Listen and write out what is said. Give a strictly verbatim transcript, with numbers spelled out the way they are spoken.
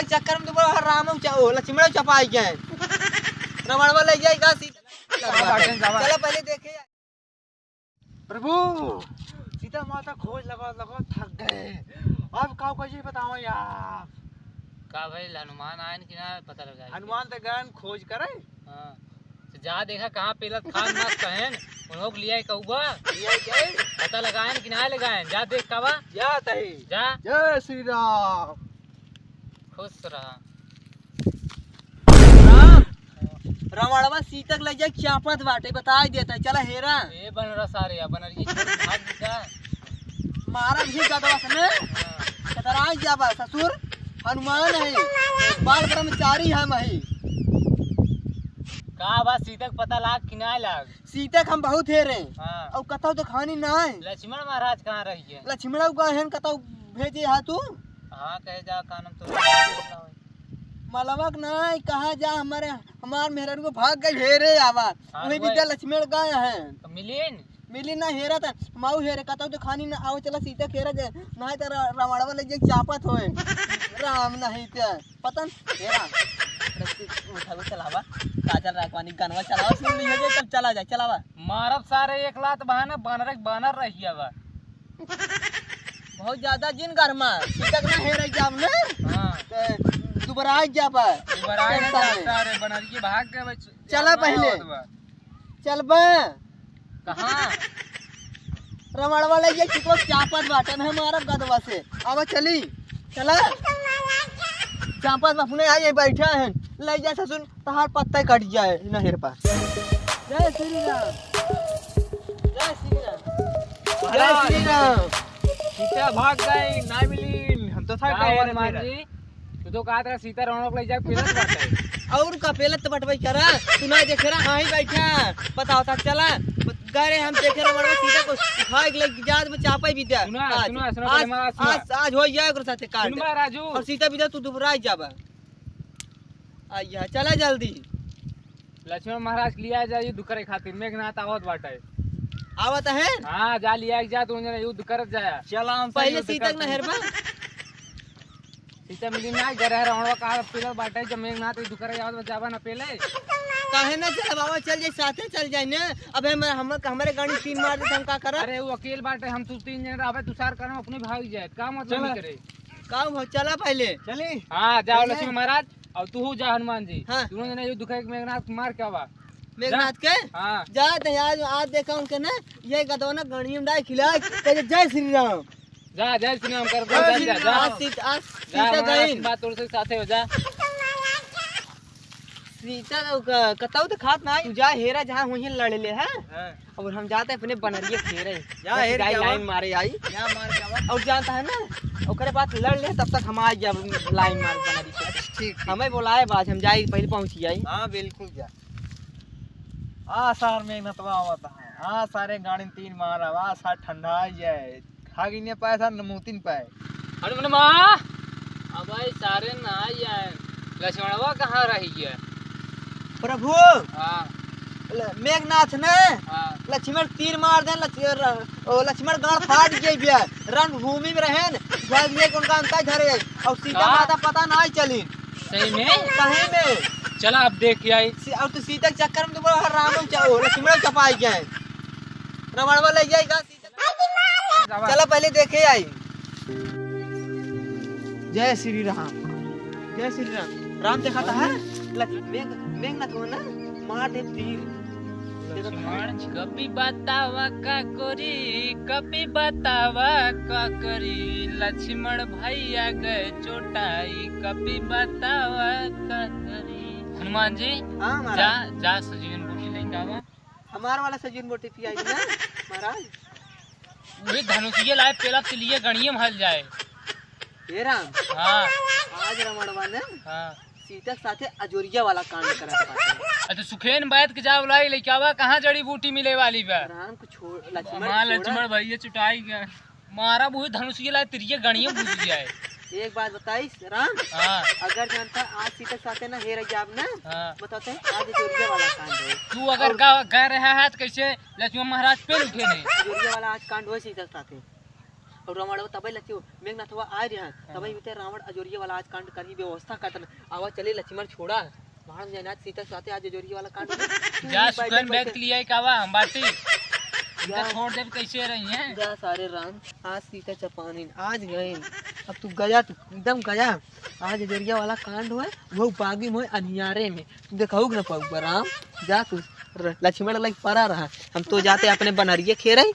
चक्कर में तो बड़ा राम चा-, ओ, लक्ष्मण चपाई गए। रावणवा ले जाए का सीता। का बाटे, जावा। चला पहले देखे। प्रभु, सीता माता खोज लगा लगा थक गए। अब का करी बताओ यार। का भइल, हनुमान आयन कि ना पता लगाए? हनुमान तो गयन खोज करे। हाँ। तो जा देखा कहाँ पेलत खान मस्त हन, उन्हों को लिया कहुआ। लिया गए। पता लगायन कि ना लगायन, जा देख का बा। जा तही। जा। जय श्री राम। खुश रहा। राम, रावणवा सीता के ले जाए चापत बाटे, बताई देता है, चला हेरा। ए बनरा सारे, बनर की छोड़ भाग जा। मारा भी गदवा से ने। हाँ। खतरा जाबा ससुर, हनुमान है, बाल ब्रह्मचारी हम है। का बा सीता के पता लाग कि ना लाग? सीता के हम बहुत हेरे। हाँ। और कतौ तो खानी ना है। लक्ष्मण महाराज कहाँ रही है? लक्ष्मण का है कतौ भेजे हा तू? हाँ, कहे जा, का नाम तो मलवा के ना है, कहाँ जा, हमारे, हमार मेहरारू को भाग गई हेरे आवा। हाँ, वही वही। विद्या लक्ष्मण का है। तो मिलीन? मिली ना हेरा था, माऊ हेरे, कतौ तो खानी ना, आओ चला सीता के हेरा जाए, ना है तो रा-, रावणवा ले जाए चापत होए। राम नहीं ते, पता न, हेरा, रस्सी उठावे चलावा, काजल राघवानी गनवा चलावा, सुन लिया जाए, तब चला जाए, चलावा। मारब सारे एक लात बहाना, बानर एक बानर रहिया बा। बहुत ज्यादा जिन गरमा, सीता के ना हेरे जाम ने। हाँ। ते दुबराई जाबा। दुबराई ना टेंशन में। जाता रे, बनरिए भाग गए बच-, चला यार, पहले। आवत बा। चलबा। कहाँ? रमणवा ले ये चिकवा चापत बाटे ना हमारा गदवा से। आवा चली। चला। चापत बापू ने आई बैठा है। ले जा ससुर। तहार पत्ता ही कट जाए नहर पर। जय श्री राम। जय श्री राम। महाराज। जय श्री राम। सीता भाग गई, ना मिली, हम तो थक का गए हनुमान रे। जी? तू तो कहत रहा सीता रावण को ले जाके पेलत बाटे। और का पेलत बटवाई करा? तू ना देखे रहा, हाँ ही बैठा। बताओ ता चला। गए रहे हम देखे रहा, सीता को उठा के ले जात में चापा ही विद्या। सुना, आज, सुना, सुना, आज, पहले हमारा सुना। आज, आज हो जाए ओकरे साथे कांड। सुनबा राजू। और सीता विद्या तू दुबराई जाबा। आ, यह चला जल्दी। लक्ष्मण महाराज के लिया जाए युद्ध करे खातिर, मेघनाथ आवत बाटे। आवत है? हाँ, जा लिया के जा, तू जने युद्ध करत जाया। चला, हम पहले युद्ध सीता के करते हैं। नहर बा। सीता मिली ना, घर है, रावणवा का पीला बाटे, जब मेघनाथ युद्ध करे आवत बा, जाबा ना पहले। काहे ना चला बाबा, चल जाए, साथे चल जाए ना। अब हम, हम, हमारे गाड़ी तीन मार दे, हम का करब? अरे, वो अकेल बाटे, हम तू तीन जने रहबे, तू सार करम अपने भाग जाए, का मतलब चला। नहीं करे? का हो, चला पहले। चली। हाँ, जाओ पहले। लक्ष्मण महाराज, और तू जा हनुमान जी। हाँ। दोनों जने युद्ध करके मेघनाथ मार के आवा। मेघनाथ जा। के? हाँ। जा तो आज, आज देखा उनके ना, ये गदौना गणियम डाय खिला, कहे, "जय श्री राम।" जा, जय श्री राम कर, जा, जा, जा, जा। आज सीत-, आज जा, सीता हमारा गई। आशीर्वाद तोर से साथे हो जा। सीता तो क-, कतौ तो खात ना, तू जा हेरा जहाँ हुई लड़ ले, हैं? हाँ। और हम जाते अपने बनरिया खेरे। जा, बस हेर जाई के आवा। लाइन मारे आई। जा, मार के आवा। और जानता है ना, ओकरे बाद लड़ ले, तब तक हम आ जाब लाइन मार बनरी से। अच्छा, ठीक, ठीक। हमें बोलाए बाद, हम जाई, पहले पहुँच जाई। हाँ, बिल्कुल जा। आ सार मेघनतवा आवत है। आ सारे गाड़ी तीन मार, आ सार ठंडा जाए। खा गई ने पाए सार, नमूतिन पाए। अरे मने माँ, अब भाई सारे ना आई आए। लक्ष्मणवा कहाँ रही है? प्रभु। हाँ। ल-, मेघनाथ ने हाँ। लक्ष्मण तीर मार दे, लक्ष-, र-, ओ, लक्ष्मण गांड फाट गई बिया। रणभूमि में रहे न, भाग लिए उनका अंता धरे। और सीता का? माता पता ना ही चली। सही में? सही में। चला अब देख के आई। सी-, और तू सीता के चक्कर में तो बड़ा रावण चा-, ओ, लक्ष्मण चपाई गए। रावणवा ले जाएगा। चला पहले देखे आई। जय श्री राम, जय श्री राम। राम देखा था है? लक्ष-, मेघ, मेघनाथ हो ना? मार दे तीर। लक्ष्मण कभी बतावा का करी, कभी बतावा का करी, लक्ष्मण भैया गए चोटाई, कभी बतावा का करी। हनुमान जी, हाँ महाराज। जा, जा सजीवन बूटी लेके आवा। हमार वाला सजीवन बूटी पियाई ना, महाराज। वही धनुषिये लाए, पेला तिलिये गणिये महल जाए। हे राम। हाँ। आज रावणवा ने हाँ। सीता के साथे अजोरिया वाला कांड करत बाटे। अच्छा, सुखेन बैठ के जाओ लाई, लेके आवा, कहाँ जड़ी बूटी मिले वाली बा? राम को छोड़, लक्ष्मण माँ छोड़ा। लक्ष्मण भैया चुटाई गया। मारा वही धनुषिये लाए, तिरिये गणिये घुस जाए। एक बात बताई राम, हाँ। अगर जानता आज सीता के साथे ना हेर जाब ना, हाँ। बताते हैं आज अजोरिया वाला कांड है। तू अगर और गा-, गा रहा है तो कैसे लक्ष्मण महाराज पे उठे नहीं? अजोरिया वाला आज कांड हुआ सीता के साथे। और रावण तबे लक्ष्मण मेघनाथवा आए रहा, तबे हाँ। होते रावण अजोरिया वाला आज कांड करही व्यवस्था करतन। आवा चले लक्ष्मण छोड़ा, महाराज जयनाथ सीता साथे आज अजोरिया वाला कांड होई। जा बैठे, सुकन बैग बैठे। के लिए कावा हम बाटी। जा। छोड़ देब कैसे रही हैं? जा सारे राम, आज सीता चपानिन आज गए। अब तू गया, तू एकदम गया। आज अजोरिया वाला कांड होए, वो बागी में होए अनियारे में। तू देखा ना पाऊ राम, जा तू। र- लक्ष्मण लग परा रहा, हम तो जाते अपने बनरिये खेरे।